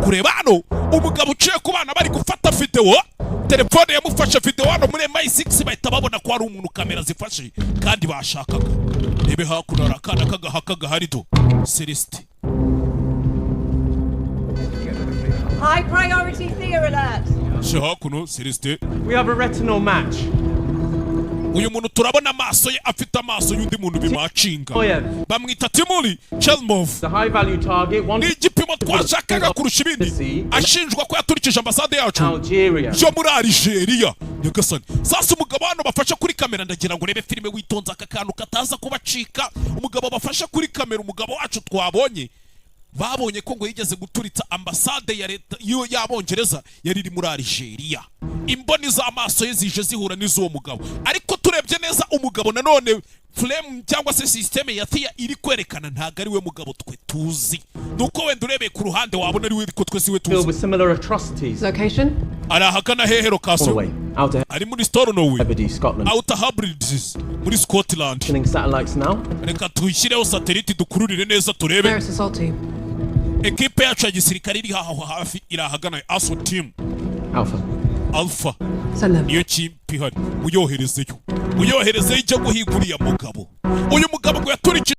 Kureba hano, umugabo uciye ku bana bari gufata videwo, telefone yamufashe videwo hano muri MI6, bahita babona ko hari umuntu kamera zifashe kandi bashakaga. Rebe hakuno, hari akana k'agahaka gahari do Celeste. High priority Thea alert. Je hakuno, Celeste. We have a retinal match. Uyu muntu turabona amaso ye, afite amaso y'undi muntu bimacinga. Oyev. Bamwita Timuri Chelmov. The high value target. One Ni igipimo twashakaga kurusha ibindi, ashinjwa ko yaturikije ambasade yacu Algeria. yo muri Algeria. Nyagasani, sasa umugabo hano bafashe kuri kamera, ndagira ngo urebe filime witonze, aka kantu kataza kubacika. Umugabo bafashe kuri kamera, umugabo wacu twabonye, babonye ko ngo yigeze guturitsa ambasade ya leta y'Abongereza yari iri muri Algeria. Imboni z'amaso ye zije zihura n'iz'uwo mugabo, ariko turebye neza umugabo nanone frame cyangwa se système ya Thea iri kwerekana ntabwo ari we mugabo twe tuzi. Ni uko wenda urebeye ku ruhande wabona ari we, ariko twe si we Filled tuzi. with similar atrocities. Location? Ari ahagana hehe? Location? Norway. Outer Ari muri Stornoway. Hebrides, Scotland. Outer Hebrides muri Scotland. Sending satellites now. Reka tuyishyireho satellite, dukururire neza turebe. Where's assault team? Ekipe yacu ya gisirikare iri aho hafi, iri ahagana, assault team. Alpha. Alpha. Send them. Niyo kipe ihari, muyoherezeyo, muyoherezeyo ijya guhiga uriya mugabo. Uyu mugabo ngo yaturikije